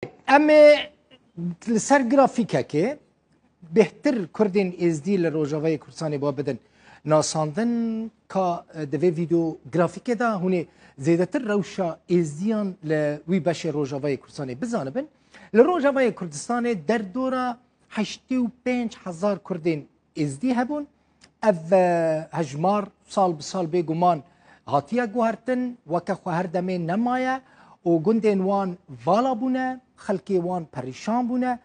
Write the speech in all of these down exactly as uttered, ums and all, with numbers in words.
Em ê li ser grafîkekê bêhtir Kurdên Êzdî li Rojavayê Kurdistanê ba bidin nasandin, ka, e, di vê vîdeo grafîkê de hûn ê zêdetir rewşa Êzdiyan li wî beşê Rojavayê Kurdistanê bizanibin. Li Rojavayê Kurdistanê derdora heştê û pênc hezar Kurdên Êzdî hebûn. Ev, e, hejmar sal bi sal bêguman hatiye guhertin, weke xwe her demê nemaye û gundên wan vala bûne, xelkê wan perîşan bûne.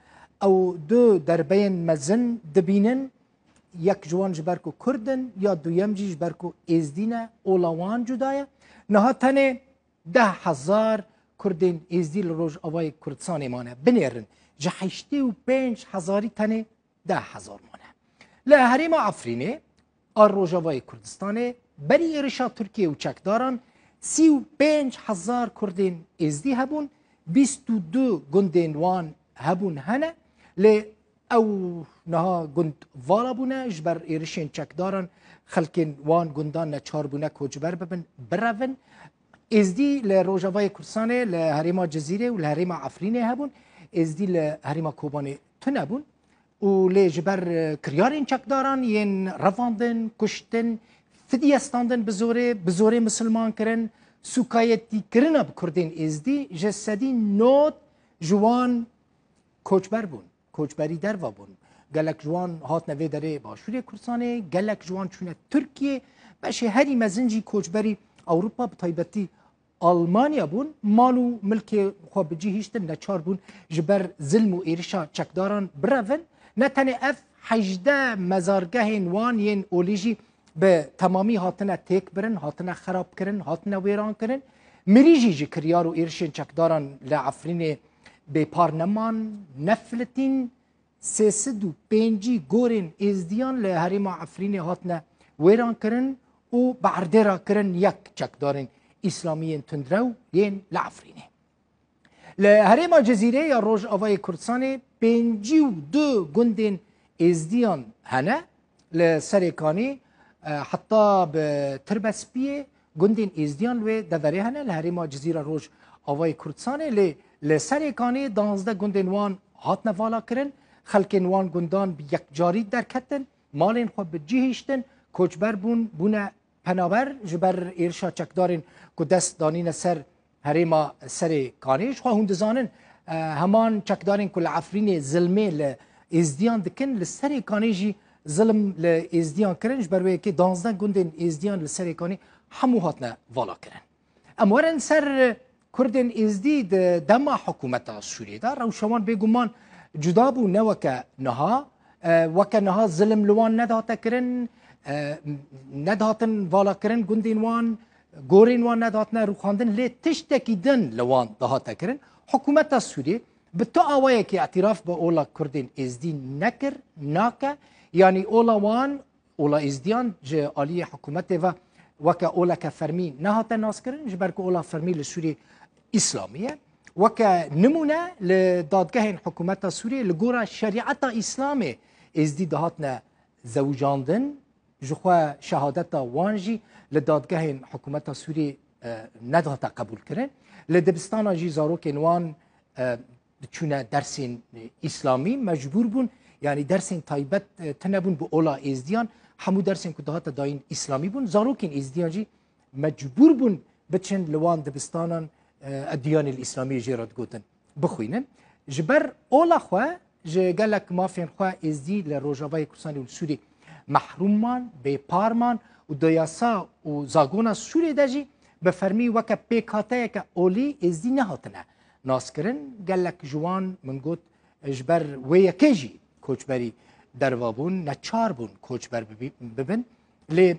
Ew du derbeyên mezin dibînin, yek ji wan ji ber ku Kurd in, ya duyem jî ji ber ku Êzdî ne, ola wan cuda ye. Niha tenê deh hezar Kurdên Êzdî li Rojavayê Kurdistanê mane. Binêrin, ji heştê û pênc hezarî tenê deh hezar mane. Li herêma Efrînê a Rojavayê Kurdistanê berî êrişa Tirkiye û çekdaran sî û pênc hezar Kurdên Êzdî hebûn, bîst û du gundên wan hebûn hene, lê ew niha gund vala bûne, ji ber êrişên çekdaran xelkên wan gundan neçar bûne koçber bibin, birevin. Êzdî li Rojavayê Kurdistanê, li herêma Cizîrê û li herêma Efrînê hebûn. Êzdî li herêma Kobanê tune bûn. Û lê ji ber, e, kiryarên çekdaran yên revandin, kuştin, fidye standin bi zorê, bi zorê misilman kirin, sûkayetîkirina bi Kurdên Êzdî ji sedî nod ji wan koçber bûn, koçberî derva bûn. Gelek ji wan hatine vê derê Başûrê Kurdistanê, gelek ji wan çûne Tirkiyê, beşê herî mezin jî koçberî Ewropa, bi taybetî Almanya bûn. Mal û milkê xwe bi cî hiştin, neçar bûn ji ber zilm û êrişa çekdaran birevin. Ne tenê ev hejdeh mezargehên wan yên olî jî bi temamî hatine têkbirin, hatine xerabkirin, hatine wêrankirin. Mirî jî ji kiryar û êrişên çekdaran li Efrînê bêpar neman, nefilitîn. Sê sed û pêncî gorên Êzdiyan li herêma Efrînê hatine wêrankirin û bi erdê re kirin yek çekdarên îslamî yên tundrew yên li Efrînê. Li herêma Cizîrê ya Rojavayê Kurdistanê pêncî û du gundên Êzdiyan hene. Li Serêkanî, e, heta bi Tirbespiyê gundên Êzdiyan li wê deverê hene. Li herêma Cizîra Rojavayê Kurdistanê, lê li Serêkanê danzdeh gundên wan hatine vala kirin. Xelkên wan gundan bi yekcarî derketin, malên xwe bi cî hiştin, koçber bûn, bûne penaber ji ber êrişa çekdarên ku dest danîne ser herêma Serê Kanê. Ji xwe hûn dizanin, e, heman çekdarên ku li Efrînê zilmê li Êzdiyan dikin, li Serê Kanê jî zilm li Êzdiyan kirin. Ji ber wê yekê danzdeh gundên Êzdiyan li Serê Kanê hemû hatine vala kirin. Em werin ser Kurdên Êzdî di dema hikûmeta Sûriyê de. Rewşa wan bêguman cuda bû, ne weke niha. E, weke niha zilim li wan nedihate kirin, e, nedihatin vala kirin gundên wan, gorên wan nedihatine rûxandin, lê tiştekî din li wan dihate kirin. Hikûmeta Sûriyê bi tu awayekî îtiraf bi ola Kurdên Êzdî nekir, nake. Yanî ola wan, ola Êzdiyan ji aliyê hikûmetê ve weke oleke fermî nehate naskirin, ji ber ku ola fermî li Sûriyê îslamî ye. Weke nimûne, li dadgehên hikûmeta Sûriyê li gora şerîeta îslamê Êzdî dihatine zewicandin, ji xwe şehadeta wan jî li dadgehên hikûmeta Sûriyê, e, nedihate qebûlkirin. Li dibistanan jî zarokên wan, e, diçûne dersên, e, îslamî, mecbûr bûn, yanî dersên taybet, e, tune bûn bi ola Êzdiyan, hemû dersên ku dihate dayîn îslamî bûn. Zarokên Êzdiyan jî mecbûr bûn biçin li wan dibistanan, e, Eddiyanê li Îslamiyê jê re digotin, bixwînin. Ji ber ola xwe ji gelek mafên xwe Êzdî li Rojavayê Kurdistanê û li Sûriyê mehrûm man, bêpar man û di yasa û zagona Sûriyê de jî bi fermî weke pêkhateyeke olî Êzdî nehatine naskirin. Gelek ji wan, min got, ji ber wê yekê jî koçberî derva bûn, neçar bûn koçber bibî-, bibin. Lê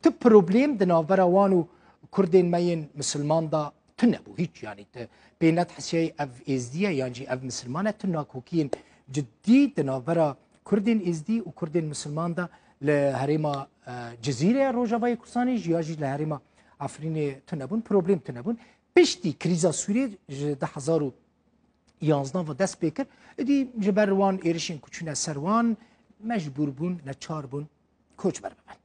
tu problem di navbera wan û Kurdên me yên misilman de tune bû, hîç, yanî tu pê nedihesiyayî ev Êzdî ye yan jî ev misilman e, tu nakokiyên cidî di navbera Kurdên Êzdî û Kurdên misilman de li herêma, e, Cizîrê ya Rojavayê Kurdistanê jî ya jî li herêma Efrînê tune bûn, problem tune bûn. Piştî krîza Sûriyê ji du hezar û yanzdeh ve dest pê kir, êdî ji ber wan êrişên ku çûne ser wan mecbûr bûn, neçar bûn koçber bibin.